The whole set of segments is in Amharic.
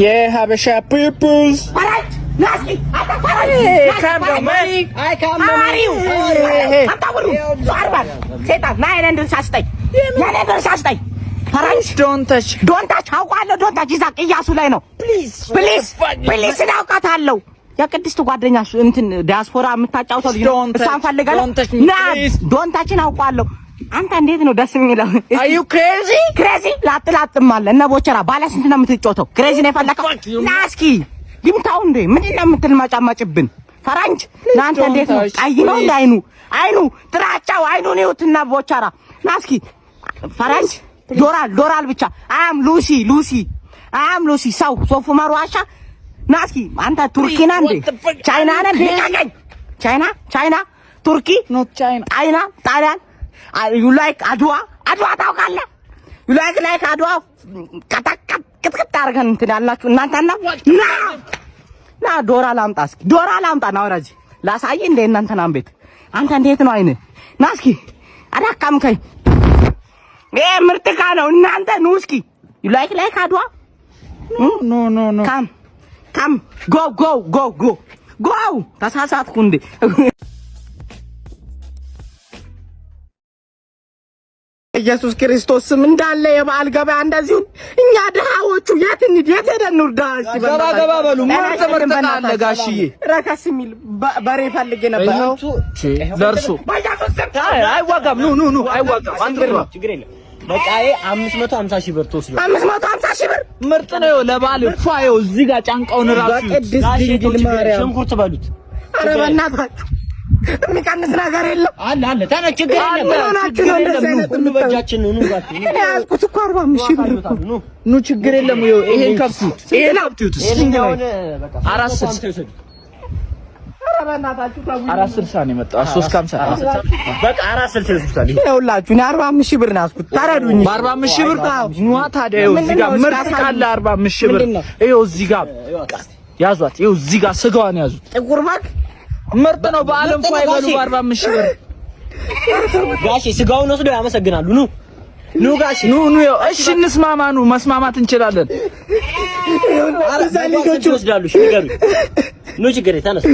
የሀበሻ peoples. ፈረንጅ ና እስኪ አንተ ፈረንጅ። Calm down, man. How are you? አምጣ ብሩን። ዞር በል ሴጣን። ና የእኔን ድርሻ ስጠኝ፣ የእኔን ድርሻ ስጠኝ። ፈረንጅ። Don't touch. Don't touch አውቃለሁ። Don't touch ይዛ ቅያሱ ላይ ነው። Please. Please, please እኔ አውቃታለሁ። የቅድስት ጓደኛ እንትን ዲያስፖራ የምታጫውተው ልጅ ነው። Don't touch. እሷን ፈልጋለሁ። Don't touch me, ና። please. Don't touch ን አውቀዋለሁ። አንተ እንዴት ነው ደስ የሚለው? Are you crazy? Crazy ላጥ ላጥም አለ። እነ ቦቸራ ባለ ስንት ነው የምትጫወተው? Crazy ነው የፈለከው? You. ና እስኪ ይምታው እንዴ! ምንድን ነው የምትልመጫመጭብን? ፈረንጅ ና አንተ። እንዴት ነው? ቀይ ነው እንደ አይኑ አይኑ ጥራጫው አይኑን ይሁትና ቦቸራ ና እስኪ ፈረንጅ። ዶራል ዶራል ብቻ። I'm ሉሲ ሉሲ I'm ሉሲ ሰው ሶፍ ዑመር ዋሻ። ና እስኪ አንተ ቱርኪ ነህ እንዴ? ቻይና ነህ እንዴ? ልቀቀኝ። ቻይና ቻይና ቱርኪ። Not China. ጣይና ጣሊያን። You like አድዋ? አድዋ ታውቃለህ? You like አድዋ? ቀጠቀጥ ቅጥቅጥ አድርገን እንትን ያላችሁ እናንተና ና ና ዶራ ላምጣ እስኪ፣ ዶራ ላምጣ። ና ወደዚህ ላሳይ እንደ እናንተና ቤት። አንተ እንዴት ነው አይንህ? ና እስኪ አዳካምከኝ። ይሄ ምርጥ ዕቃ ነው። እናንተ ኑ እስኪ። You like አድዋ? No. Come, come, go, go, go, go, go። ተሳሳትኩ እንዴ? ኢየሱስ ክርስቶስ ስም እንዳለ የበዓል ገበያ እንደዚሁ እኛ ድሃዎቹ የት እንሂድ? የት ሄደን እንርዳ? እስቲ ገባ ገባ በሉ። ምርጥ ምርጥ ዕቃ አለ በእናታችሁ። ጋሽዬ። ረከስ የሚል በሬ ፈልጌ ነበር። ለእርሶ በኢየሱስ ስም። አይዋጋም። ኑ ኑ ኑ፣ አይዋጋም። አንድ ብር ነው። ችግር የለም። በቃ ይሄ 550 ሺህ ብር ተወስዷል። 550 ሺህ ብር። ምርጥ ነው። ለበዓል ፏ። ይኸው እዚህ ጋር ጫንቃውን ራሱ። በቅድስት ድንግል ማርያም። ሽንኩርት በሉት። ኧረ በእናታችሁ የሚቀንስ ነገር የለም። አለ አለ ታዲያ ችግር የለም። ምን ሆናችሁ ነው እንደዚህ አይነት ሁሉ በእጃችን ነው። ኑ ጋሽ። እኔ ያዝኩት እኮ 45 ሺህ ብር እኮ። ኑ። ኑ፣ ችግር የለም። ይኸው ይሄን ከፍቱት፣ ይሄን ከፍቱት። ይሄኛውን በቃ 4.60። ይውሰዱ። ኧረ በእናታችሁ ተው። 4.60 ነው የመጣው። 3.50። በቃ 4.60 ይወስዱታል። ይሄ ይኸውላችሁ እኔ 45 ሺህ ብር ነው ያዝኩት። ተረዱኝ። በ45 ሺህ ብር ኑዋ ታዲያ። ይኸው እዚህ ጋር ምርጥ ዕቃ አለ። 45 ሺህ ብር። ይኸው እዚህ ጋር ያዟት። ይኸው እዚህ ጋር ስጋዋን ያዙት። ጥቁር በግ። ምርጥ ነው። በዓለም ፏ ይበሉ በ45 ሺህ ብር። ጋሼ ስጋውን ወስደው ያመሰግናሉ። ኑ ኑ ጋሼ። ኑ ኑ። ይኸው እሺ፣ እንስማማ። ኑ መስማማት እንችላለን። እዛ ልጆቹ ይወስዳሉ። እሺ ንገሩኝ። ኑ ችግር ተነሱ።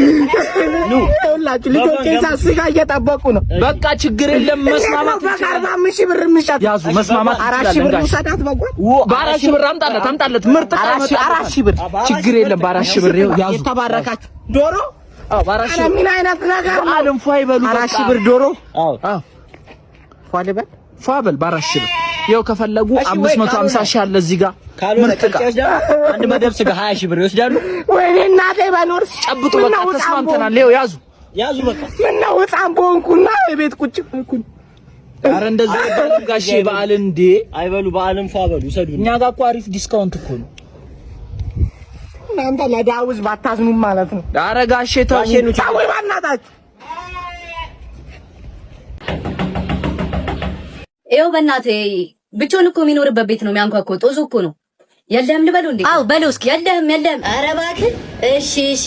ኑ። ይኸውላችሁ ልጆቼ እዛ ስጋ እየጠበቁ ነው። በቃ ችግር የለም። መስማማት በግ 45 ሺህ ብር የሚሸጥ ያዙ። መስማማት 4 ሺህ እንችላለን ብር ጋሽ። ውሰዳት በጓል። በ4 ሺህ ብር አምጣለት፣ አምጣለት። ምርጥ ዕቃ 4 ሺህ ብር። ችግር የለም። በ4 ሺህ ብር ይኸው ያዙ። የተባረካችሁ ዶሮ። አዎ፣ በአራት ኧረ ሺህ ብር። ምን አይነት ነገር ነው? በዓለም ፏ ይበሉ። አራት በቃ ሺህ ብር ዶሮ። አዎ። አዎ። ፏ ልበል። ፏ በል በ4 ሺህ ብር። ይኸው ከፈለጉ እሺ፣ ወይ 550 ሺህ አለ እዚህ ጋር። ካልሆነ ምርጥ ዕቃ። ቅርጫ ይወስዳሉ። አንድ መደብ ስጋ 20 ሺህ ብር ይወስዳሉ። ወይኔ እናቴ በኖር። ጨብጡ። በቃ ምነው ሕፃን ተስማምተናል። ይኸው ያዙ። ያዙ በቃ። ምነው ሕፃን በሆንኩና የቤት ቁጭ አልኩኝ። ኧረ እንደዛ አይባልም ጋሼ። በዓል እንዴ። አይበሉ በዓለም ፏ በሉ ውሰዱ። እኛ ጋር እኮ አሪፍ discount እኮ ነው። እናንተ ለዳውዝ ባታዝኑም ማለት ነው። ኧረ ጋሼ ተው። ጋሼ ኑ። ተው በእናታችሁ። ይኸው በእናትህ ብቻውን እኮ የሚኖርበት ቤት ነው የሚያንኳኳው። ጦዞ እኮ ነው። የለህም ልበለው እንዴ? አዎ በለው እስኪ። የለህም የለህም። ኧረ እባክህ። እሺ እሺ።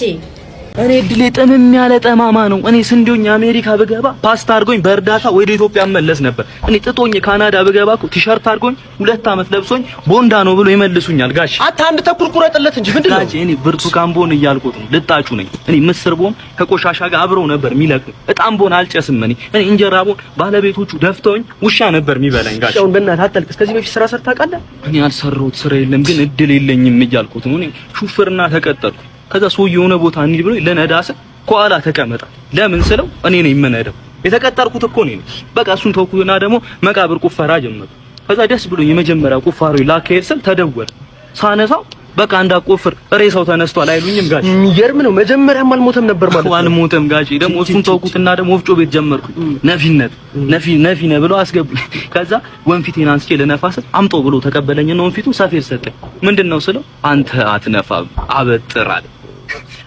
እኔ እድሌ ጥምም ያለ ጠማማ ነው። እኔ ስንዴውኝ አሜሪካ ብገባ ፓስታ አድርጎኝ በእርዳታ ወደ ኢትዮጵያ መለስ ነበር። እኔ ጥጦኝ ካናዳ ብገባ እኮ ቲሸርት አድርጎኝ 2 ዓመት ለብሶኝ ቦንዳ ነው ብሎ ይመልሱኛል። ጋሽ። አንተ አንድ ተኩል ቁረጥለት እንጂ ምንድን ነው? ጋሽ፣ እኔ ብርቱካን ቦን እያልኩት ነው፣ ልጣጩ ነኝ። እኔ ምስር ቦን ከቆሻሻ ጋር አብረው ነበር የሚለቅሙ። እጣን ቦን አልጨስም። እኔ እንጀራ ቦን ባለቤቶቹ ደፍተውኝ ውሻ ነበር የሚበላኝ። ጋሽ። አሁን በእናትህ አታልቅስ። ከዚህ በፊት ስራ ሰርተህ ታውቃለህ? እኔ ያልሰራሁት ስራ የለም፣ ግን እድል የለኝም እያልኩት ነው። እኔ ሹፍርና ተቀጠርኩ። ከዛ ሰውዬው የሆነ ቦታ እንሂድ ብሎ ለነዳ ስል ከኋላ ተቀመጣል። ለምን ስለው እኔ ነኝ የምነዳው፣ የተቀጠርኩት እኮ እኔ ነኝ። በቃ እሱን ተውኩና ደግሞ መቃብር ቁፈራ ጀመርኩ። ከዛ ደስ ብሎኝ የመጀመሪያ ቁፋሮ ላካሄድ ስል ተደወለ። ሳነሳው በቃ እንዳቆፍር ሬሳው ተነስቷል አይሉኝም ጋሽ። የሚገርም ነው። መጀመሪያም አልሞተም ነበር ማለት ነው። አልሞተም ጋሽ። ደግሞ እሱን ተውኩትና ደግሞ ወፍጮ ቤት ጀመርኩኝ። ነፊነት ነፊ ነፊ ነህ ብሎ አስገቡኝ። ከዛ ወንፊቴን አንስቼ ልነፋ ስል አምጦ ብሎ ተቀበለኝና ወንፊቱን ሰፌድ ሰጠኝ። ምንድነው ስለው አንተ አትነፋም አበጥር አለ።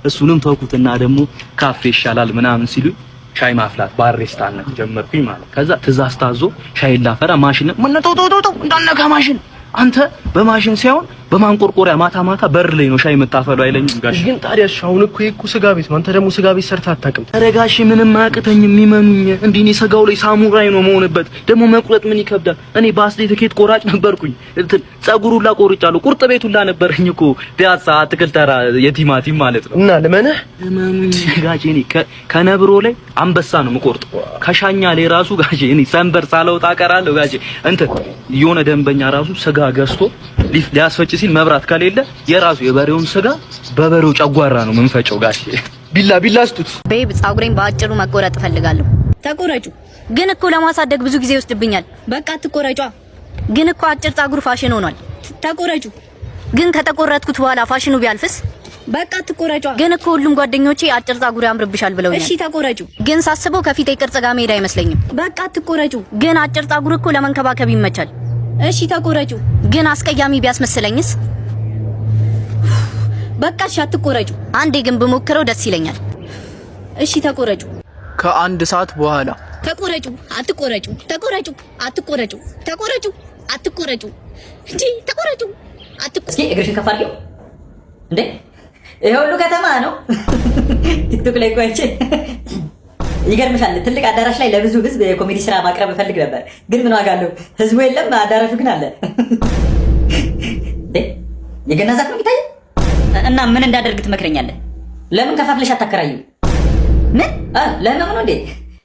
እሱንም ተውኩትና ደግሞ ካፌ ይሻላል ምናምን ሲሉኝ ሻይ ማፍላት ባሪስታነት ጀመርኩኝ ማለት። ከዛ ትእዛዝ ታዞ ሻይ ላፈላ ማሽን ምን ተው ተው ተው እንዳነካ ማሽን፣ አንተ በማሽን ሳይሆን በማንቆርቆሪያ ማታ ማታ በር ላይ ነው ሻይ የምታፈለው አይለኝም ጋሽ። ግን ታዲያ እሺ፣ አሁን እኮ ይሄ እኮ ስጋ ቤት ነው። አንተ ደግሞ ስጋ ቤት ሰርተህ አታውቅም። ኧረ ጋሼ ምንም አያቅተኝም፣ ይመኑኝ። እንዲህ እኔ ስጋው ላይ ሳሙራይ ነው መሆንበት። ደግሞ መቁረጥ ምን ይከብዳል? እኔ ባስሌ ትኬት ቆራጭ ነበርኩኝ። እንትን ጸጉር ሁላ ቆርጫለሁ። ቁርጥ ቤት ሁላ ነበረኝ እኮ ፒያሳ አትክልት ተራ የቲማቲም ማለት ነው። እና ልመንህ? እመኑኝ ጋሼ፣ እኔ ከነብሮ ላይ አንበሳ ነው የምቆርጠው። ከሻኛ ላይ ራሱ ጋሼ እኔ ሰንበር ሳለውጣ እቀራለሁ ጋሼ። እንትን የሆነ ደንበኛ ራሱ ስጋ ገዝቶ ሊያስፈጭ ሲል መብራት ከሌለ የራሱ የበሬውን ስጋ በበሬው ጨጓራ ነው የምንፈጨው ጋሼ። ቢላ ቢላ ስጡት። Babe፣ ፀጉሬን በአጭሩ መቆረጥ እፈልጋለሁ። ተቆረጩ። ግን እኮ ለማሳደግ ብዙ ጊዜ ይወስድብኛል። በቃ አትቆረጯ። ግን እኮ አጭር ፀጉር ፋሽን ሆኗል። ተቆረጩ። ግን ከተቆረጥኩት በኋላ ፋሽኑ ቢያልፍስ? በቃ አትቆረጯ። ግን እኮ ሁሉም ጓደኞቼ አጭር ፀጉር ያምርብሻል ብለውኛል። እሺ ተቆረጩ። ግን ሳስበው ከፊቴ ቅርጽ ጋር መሄድ አይመስለኝም። በቃ አትቆረጩ። ግን አጭር ፀጉር እኮ ለመንከባከብ ይመቻል። እሺ ተቆረጩ። ግን አስቀያሚ ቢያስመስለኝስ? በቃ እሺ አትቆረጩ። አንዴ ግን ብሞክረው ደስ ይለኛል። እሺ ተቆረጩ። ከአንድ ሰዓት በኋላ። ተቆረጩ፣ አትቆረጩ፣ ተቆረጩ፣ አትቆረጩ፣ ተቆረጩ፣ አትቆረጩ እንጂ ተቆረጩ፣ አትቆ እስኪ እግርሽን ከፍ አድርጊው። እንዴ፣ ይሄ ሁሉ ከተማ ነው። ቲክቶክ ላይ እኮ አይቼ ይገርምሻል። ትልቅ አዳራሽ ላይ ለብዙ ህዝብ የኮሜዲ ስራ ማቅረብ እፈልግ ነበር፣ ግን ምን ዋጋ አለው? ህዝቡ የለም፣ አዳራሹ ግን አለ። እንዴ፣ የገና ዛፍ ነው የሚታየው። እና ምን እንዳደርግ ትመክረኛለህ? ለምን ከፋፍለሽ አታከራዩ? ምን ለህመሙ ነው እንዴ?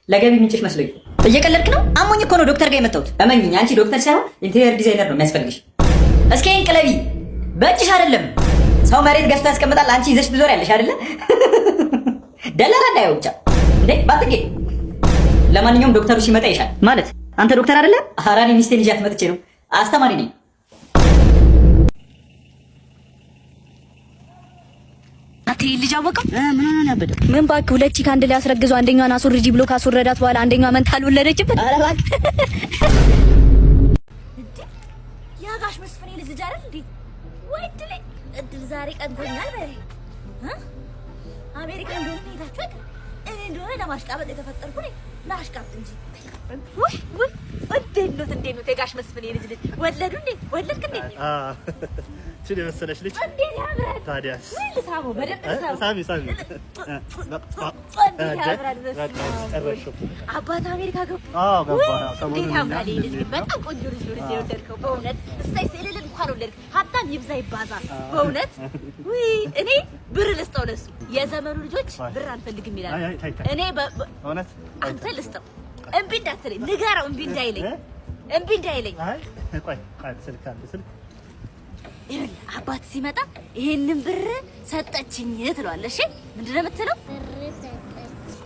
ለገቢ ምንጭሽ መስሎኝ። እየቀለድክ ነው? አሞኝ እኮ ነው ዶክተር ጋር የመጣሁት። እመኚኝ፣ አንቺ ዶክተር ሳይሆን interior designer ነው የሚያስፈልግሽ። እስኪ ይሄን ቅለቢ። በእጅሽ አይደለም። ሰው መሬት ገዝቶ ያስቀምጣል፣ አንቺ ይዘሽ ትዞሪያለሽ አይደለ? ደላላ እንዳየው ብቻ እንዴ ባትጌ። ለማንኛውም ዶክተሩ ሲመጣ ይሻል። ማለት አንተ ዶክተር አይደለም? ኧረ እኔ ሚስቴን ይዣት መጥቼ ነው። አስተማሪ ነኝ። አንተ ይሄ ልጅ አወቀው? ምን ሆነ ያበደው? ምን እባክህ፣ ሁለት chick አንድ ላይ አስረግዞ አንደኛዋን አስወርጂ ብሎ ካስወረዳት በኋላ አንደኛዋ መንታ አልወለደችበት። ኧረ እባክህ፣ የጋሽ መስፍኔ ልጅ ልጅ አይደል እንዴ? ወይ እድሌ፣ እድል ዛሬ ቀንቶኛል። በሬ እ አሜሪካ እንደሆነ ሄዳችሁ አይቀር፣ እኔ እንደሆነ ለማሽቃበጥ የተፈጠርኩ ነኝ። ላሽቃብጥ እንጂ። ውይ ውይ፣ እንዴት ነው፣ እንዴት ነው የጋሽ መስፍኔ ልጅ ልጅ ወለዱ እንዴ? ወለድክ እንዴ? ችን የመሰለች ልጅ። እንዴት ያምራል! ታዲያስ። ውይ ልሳመው፣ በደንብ ልሳመው። ሳሚ ሳሚ። እንዴት ያምራል! በስመ አብ። ጨረስሽው? አባት አሜሪካ ገቡ። አዎ ገባ። ውይ እንዴት ያምራል! ይሄ ልጅ ግን በጣም ቆንጆ ልጅ ነው። ልጅ የወለድከው በእውነት እሰይ፣ ስዕልል እንኳን ወለድክ። ሀብታም ይብዛ ይባዛ። በእውነት ውይ እኔ ብር ልስጠው ለሱ። የዘመኑ ልጆች ብር አንፈልግም ይላሉ። አይ፣ አይ፣ ታይ፣ ታይ። እኔ እውነት አንተ ልስጠው፣ እምቢ እንዳትለኝ ንገረው፣ እምቢ እንዳይለኝ፣ እምቢ እንዳይለኝ። አይ ቆይ ቆይ፣ ስልክ አለ ስልክ። ይኸውልህ አባት ሲመጣ ይሄንን ብር ሰጠችኝ ትለዋለህ። እሺ ምንድን ነው የምትለው?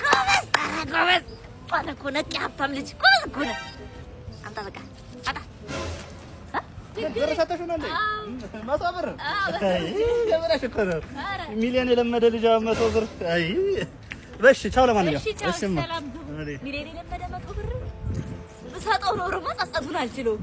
ጎበዝ፣ ኧረ ጎበዝ፣ ጧት እኮ ነቅ የሀብታም ልጅ፣ ጎበዝ እኮ ነህ። አምጣ በቃ አምጣ። ብር ሰጠሽው ነው እንዴ? 100 ብር ገበናሽ እኮ ነው። ሚሊዮን የለመደ ልጅ አሁን 100 ብር። አይ በሽ ቻው። ለማንኛውም እሺ ቻው፣ እሺማ። ሰላም ግቡ። ሚሊዮን የለመደ 100 ብር ብሰጠው ኖሮማ ጸጸቱን አልችለውም።